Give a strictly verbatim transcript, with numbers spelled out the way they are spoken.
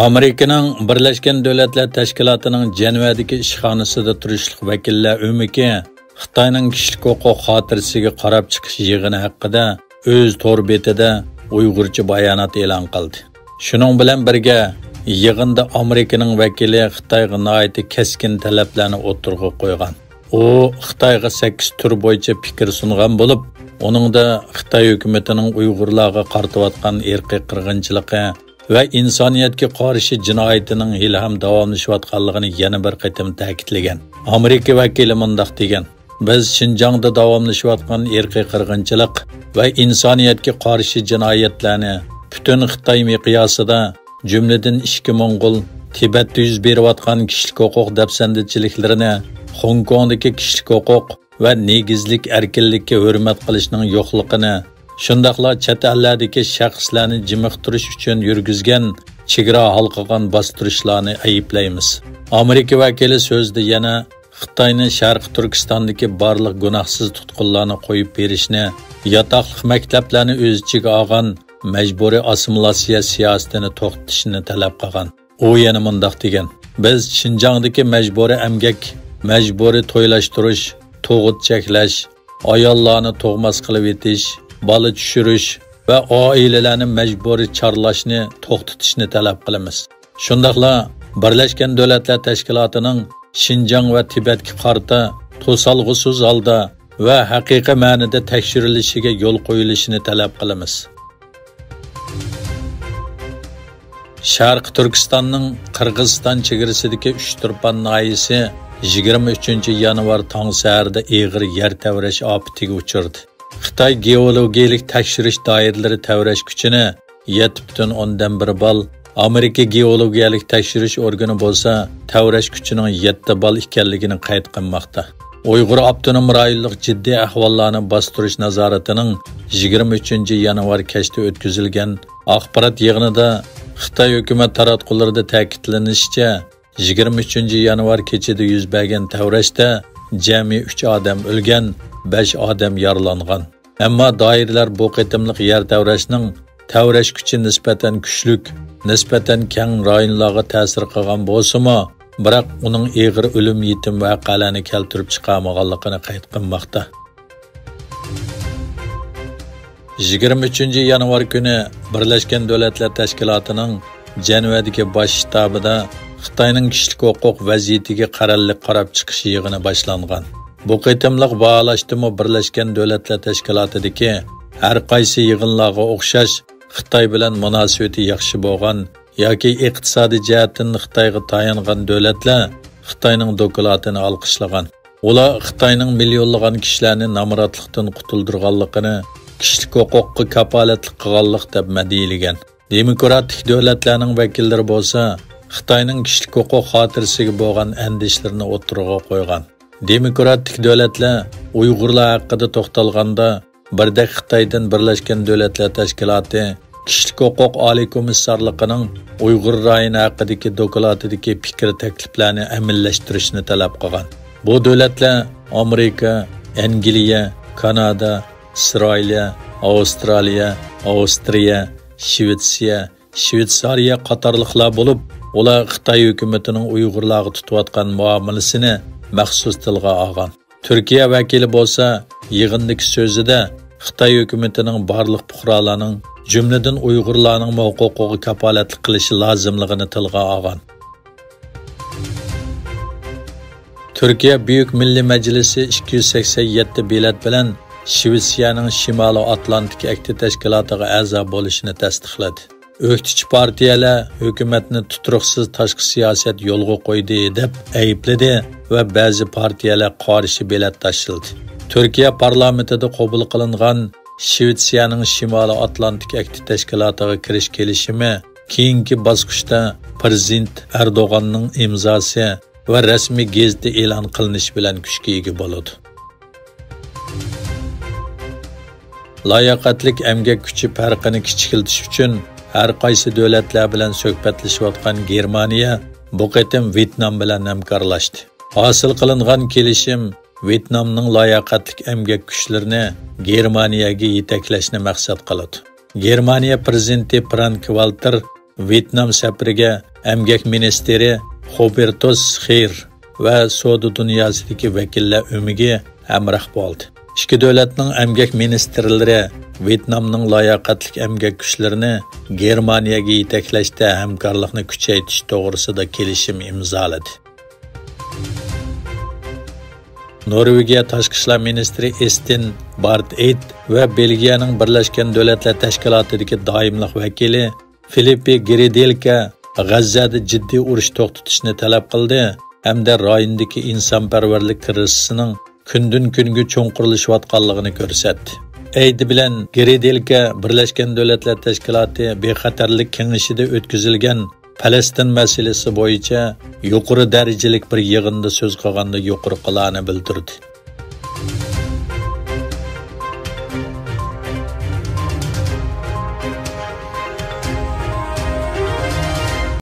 ئامېرىكىنىڭ بىرلەشكەن دۆلەتلەر تەشكىلاتىنىڭ جەنۋەدىكى ئىشخانىسىدا تۇرۇشلۇق ۋەكىللەر ئۆمىكى خىتاينىڭ كىشىلىك ھوقۇق خاتىرىسىگە قاراپ چىقىش يىغىنى ھەققىدە ئۆز تور بېتىدە ئۇيغۇرچە بايانات ئېلان قىلدى. شۇنىڭ بىلەن بىرگە، يىغىندا ئامېرىكىنىڭ ۋەكىلى خىتايغا ناھايىتى كەسكىن تەلەپلەرنى ئوتتۇرىغا قويغان. ئۇ خىتايغا سەككىز تۈر بويىچە پىكىر سۇنغان بولۇپ، ئۇنىڭدا خىتاي ھۆكۈمىتىنىڭ ئۇيغۇرلارغا قارىتىۋاتقان ئىرقىي قىرغىنچىلىقى ۋە ئىنسانىيەتكە قارشى جىنايىتىنىڭ ھېلىھەم داۋاملىشىۋاتقانلىقىنى يەنە بىر قېتىم تەكىتلىگەن. ئامېرىكا ۋەكىلى مۇنداق دېگەن: «بىز شىنجاڭدا داۋاملىشىۋاتقان ئىرقىي قىرغىنچىلىق ۋە ئىنسانىيەتكە قارشى جىنايەتلەرنى پۈتۈن خىتاي مىقياسىدا، جۈملىدىن ئىچكى موڭغۇل، تىبەتتە يۈز بېرىۋاتقان كىشىلىك ھوقۇق دەپسەندىچىلىكلىرىنى، خوڭكوڭدىكى كىشىلىك ھوقۇق ۋە نېگىزلىك ئەركىنلىككە ھۆرمەت قىلىشنىڭ يوقلۇقىنى، شۇنداقلا چەت ئەللەردىكى شەخسلەرنى جىمىقتۇرۇش ئۈچۈن يۈرگۈزگەن چېگرا ھالقىغان باستۇرۇشلارنى ئەيىبلەيمىز.» ئامېرىكا ۋەكىلى سۆزىدە يەنە خىتاينى شەرقىي تۈركىستاندىكى بارلىق گۇناھسىز تۇتقۇنلارنى قويۇپ بېرىشنى، ياتاقلىق مەكتەپلەرنى ئۆز ئىچىگە ئالغان مەجبۇرىي ئاسسىمىلياتسىيە سىياسىتىنى توختىتىشنى تەلەپ قىلغان. ئۇ يەنە مۇنداق دېگەن: «بىز شىنجاڭدىكى مەجبۇرىي ئەمگەك، مەجبۇرىي تويلاشتۇرۇش، تۇغۇت چەكلەش، ئاياللارنى تۇغماس قىلىۋېتىش، بالا چۈشۈرۈش ۋە ئائىلىلەرنى مەجبۇرىي چارلاشنى توختىتىشنى تەلەپ قىلىمىز. شۇنداقلا بىرلەشكەن دۆلەتلەر تەشكىلاتىنىڭ شىنجاڭ ۋە تىبەتكە قارىتا توسالغۇسىز ھالدا ۋە ھەقىقىي مەنىدە تەكشۈرۈلۈشىگە يول قويۇلۇشىنى تەلەپ قىلىمىز.» شەرقىي تۈركىستاننىڭ قىرغىزىستان چېگرىسىدىكى ئۇچتۇرپان ناھىيەسى يىگىرمە ئۈچىنچى يانۋار تاڭ سەھەردە ئېغىر يەر تەۋرەش ئاپىتىگە ئۇچرىدى. خىتاي گېئولوگىيەلىك تەكشۈرۈش دائىرىلىرى تەۋرەش كۈچىنى يەتتە پۈتۈن ئوندىن بىر بال، ئامېرىكا گېئولوگىيەلىك تەكشۈرۈش ئورگىنى بولسا تەۋرەش كۈچىنىڭ يەتتە بال ئىكەنلىكىنى قەيت قىلماقتا. ئۇيغۇر ئاپتونوم رايونلۇق جىددىي ئەھۋاللارنى باستۇرۇش نازارىتىنىڭ يىگىرمە ئۈچىنچى يانۋار كەچتە ئۆتكۈزۈلگەن ئاخبارات يىغىنىدا خىتاي ھۆكۈمەت تاراتقۇلىرىدا تەكىتلىنىشىچە، يىگىرمە ئۈچىنچى يانۋار كېچىدە يۈز بەرگەن تەۋرەشتە جەمئىي ئۈچ ئادەم ئۆلگەن، بەش ئادەم يارىلانغان. ئەمما دائىرىلەر بۇ قېتىملىق يەر تەۋرەشنىڭ تەۋرەش كۈچى نىسبەتەن كۈچلۈك، نىسبەتەن كەڭ رايونلارغا تەسىر قىلغان بولسىمۇ، بىراق ئۇنىڭ ئېغىر ئۆلۈم يېتىم ۋەقەلەرنى كەلتۈرۈپ چىقارمىغانلىقىنى قەيت قىلماقتا. يىگىرمە ئۈچىنچى يانۋار كۈنى بىرلەشكەن دۆلەتلەر تەشكىلاتىنىڭ جەنۋەدىكى باش شتابىدا خىتاينىڭ كىشىلىك ھوقۇق ۋەزىيىتىگە قەرەللىك قاراپ چىقىش يىغىنى باشلانغان. بۇ قېتىملىق باھالاشتىمۇ بىرلەشكەن دۆلەتلەر تەشكىلاتىدىكى ھەر قايسى يىغىنلارغا ئوخشاش خىتاي بىلەن مۇناسىۋىتى ياخشى بولغان ياكى ئىقتىسادىي جەھەتتىن خىتايغا تايانغان دۆلەتلەر خىتاينىڭ دوكلاتىنى ئالقىشلىغان. ئۇلار خىتاينىڭ مىليونلىغان كىشىلەرنى نامراتلىقتىن قۇتۇلدۇرغانلىقىنى، كىشىلىك ھوقۇققا كاپالەتلىك قىلغانلىق دەپ مەدھىيلىگەن. دېموكراتىك دۆلەتلەرنىڭ ۋەكىللىرى بولسا خىتاينىڭ كىشىلىك ھوقۇق خاتىرىسىگە بولغان ئەندىشىلىرىنى ئوتتۇرىغا قويغان. دېموكراتىك دۆلەتلەر ئۇيغۇرلار ھەققىدە توختالغاندا، بىردەك خىتايدىن بىرلەشكەن دۆلەتلەر تەشكىلاتى كىشىلىك ھوقۇق ئالىي كومىسسارلىقىنىڭ ئۇيغۇر رايونى ھەققىدىكى دوكلاتىدىكى پىكىر تەكلىپلەرنى ئەمەلىيلەشتۈرۈشنى تەلەپ قىلغان. بۇ دۆلەتلەر ئامېرىكا، ئەنگلىيە، كانادا، ئىسرائىلىيە، ئاۋسترالىيە، ئاۋسترىيە، شىۋېتسىيە، شىۋېتسارىيە قاتارلىقلار بولۇپ، ئۇلار خىتاي ھۆكۈمىتىنىڭ ئۇيغۇرلارغا تۇتۇۋاتقان مۇئامىلىسىنى مەخسۇس تىلغا ئالغان. تۈركىيە ۋەكىلى بولسا يىغىندىكى سۆزىدە خىتاي ھۆكۈمىتىنىڭ بارلىق پۇقرالارنىڭ، جۈملىدىن ئۇيغۇرلارنىڭمۇ ھوقۇقىغا كاپالەتلىك قىلىشى لازىملىقىنى تىلغا ئالغان. تۈركىيە بۈيۈك مىللىي مەجلىسى ئىككى يۈز سەكسەن يەتتە بېلەت بىلەن شىۋېتسىيەنىڭ شىمالىي ئاتلانتىك ئەھدى تەشكىلاتىغا ئەزا بولۇشىنى تەستىقلىدى. ئۆكتىچى پارتىيەلەر ھۆكۈمەتنى تۇتۇرۇقسىز تاشقى سىياسەت يولغا قويدى دەپ ئەيىبلىدى ۋە بەزى پارتىيەلەر قارشى بېلەت تاشلىدى. تۈركىيە پارلامېنتىدا قوبۇل قىلىنغان شىۋېتسىيەنىڭ شىمالىي ئاتلانتىك ئەھدى تەشكىلاتىغا كىرىش كېلىشىمى كېيىنكى باسقۇچتا پىرېزىدېنت ئەردوغاننىڭ ئىمزاسى ۋە رەسمىي گېزىتى ئېلان قىلىنىشى بىلەن كۈچكە ئىگە بولىدۇ. لاياقەتلىك ئەمگەك كۈچى پەرقىنى كىچىكلىتىش ئۈچۈن ھەر قايسى دۆلەتلەر بىلەن سۆھبەتلىشىۋاتقان گېرمانىيە بۇ قېتىم ۋيېتنام بىلەن ھەمكارلاشتى. ھاسىل قىلىنغان كېلىشىم ۋيېتنامنىڭ لاياقەتلىك ئەمگەك كۈچلىرىنى گېرمانىيەگە يېتەكلەشنى مەقسەت قىلىدۇ. گېرمانىيە پىرېزىدېنتى فرانك ۋالتېر ۋيېتنام سەپىرىگە ئەمگەك مىنىستىرى خوبېرتوس خېر ۋە سودا دۇنياسىدىكى ۋەكىللەر ئۆمىكى ھەمراھ بولدى. ئىككى دۆلەتنىڭ ئەمگەك مىنىستىرلىرى ۋيېتنامنىڭ لاياقەتلىك ئەمگەك كۈچلىرىنى گېرمانىيەگە يېتەكلەشتە ھەمكارلىقنى كۈچەيتىش توغرىسىدا كېلىشىم ئىمزالىدى. نورۋېگىيە تاشقى ئىشلار مىنىستىرى ئېستىن بارت ئېيت ۋە بېلگىيەنىڭ بىرلەشكەن دۆلەتلەر تەشكىلاتىدىكى دائىملىق ۋەكىلى فىلىپپى گرېدېلكە غەززەدە جىددىي ئۇرۇش توختىتىشنى تەلەپ قىلدى ھەمدە رايوندىكى ئىنسانپەرۋەرلىك كىرىزىسىنىڭ كۈندىن-كۈنگە چوڭقۇرلىشىۋاتقانلىقىنى كۆرسەتتى. ئەيدى بىلەن گرېدېلكە بىرلەشكەن دۆلەتلەر تەشكىلاتى بىخەتەرلىك كېڭىشىدە ئۆتكۈزۈلگەن پەلەستىن مەسىلىسى بويىچە يۇقىرى دەرىجىلىك بىر يىغىندا سۆز قىلغاندا يۇقىرىقىلارنى بىلدۈردى.